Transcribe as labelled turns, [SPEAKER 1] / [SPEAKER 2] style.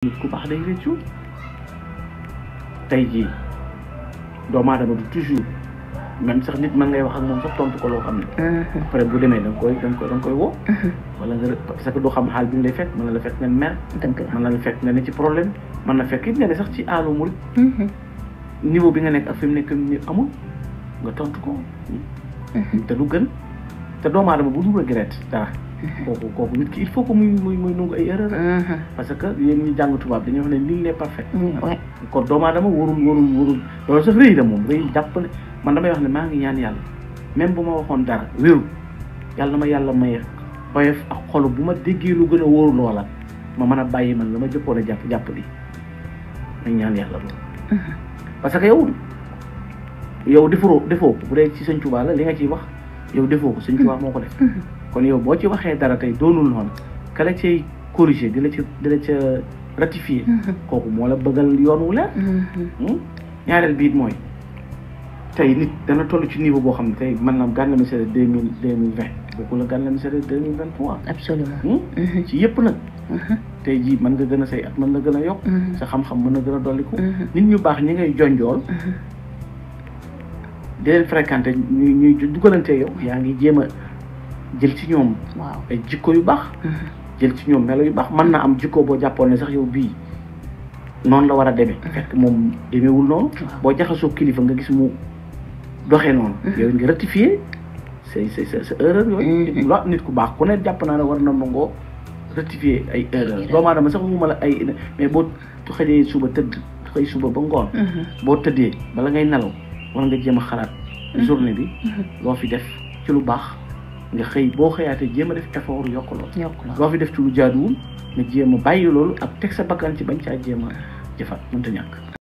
[SPEAKER 1] nit ku baax day réccu tey jii doomu aadama du toujours même sax nit mën ngay wax ak moom sax tontu ko loo xam ne après bu demee da nga koy woo wala nga parce que du xam xaal bi ñu lay fekk mën na la fekk nga mer mën na la fekk nga ne ci problème mën na fekk it nga ne sax ci aalu murit niveau bi nga nekk ak fi mu nekk ni amul nga tontu ko te du gën te doomu aadama bu dul regret dara kooku nit ki il faut que muy nangu ay erreur parce que yéen ñi jàng tubaab dañuy wax ne nul n'est parfait kon doomu aadama warul loolu sax rëy la moom rëy jàppale man damay wax ne maa ngi ñaan yàlla même bu ma waxoon dara wéru yàlla na ma yàlla may oyof ak xolu bu ma déggee lu gën a wóoru loola ma mën a bàyyi man la ma jëkkoon a jàpp di may ñaan yàlla loolu parce que yow defoo ko bu dee ci Sëñ Tuubaa la li nga ciy wax yow defoo ko Sëñ Tuubaa moo ko def kon yow boo ci waxee dara tey doonul noonu ka la cay corriger di la ca ratifier kooku moo la bëggal yoon wu leer ñaareel biit mooy tey nit dana toll ci niveau boo xam ne tey mën na Gana Messere 2020 booku la Gana Messere 2023
[SPEAKER 2] absolument
[SPEAKER 1] ci yëpp nag tey jii mën nga gën a say at mën na gën a yokk sa xam-xam mën na gën a dolliku nit ñu baax ñi ngay jonjool di leen fréquenté ñuy dugalante yow yaa ngi jéem a jël ci ñoom ay jikko yu baax jël ci ñoom melo yu baax mën na am jikko boo jàppoon ne sax yow bii noonu la war a demee fekk moom demeewul noonu boo jaxasoo kilifa nga gis mu doxee noonu yow nga rectifier sa erreur yooyu nit ku baax ku ne jàpp naa ne war na nangoo rectifier ay erreur doomu aadama sax mu la ay mais boo xëyee suba xëy suba ba ngoon boo tëddee bala ngay nelaw war nga jéem a xalaat journée bi loo fi def ci lu baax nga xëy boo xëyaatee jéem a def effort yokk loolu loo fi def ci lu jaaduwul nga jéem a bàyyi loolu ak teg sa bakkan ci bañ caa jéem a jëfaat mënta ñàkk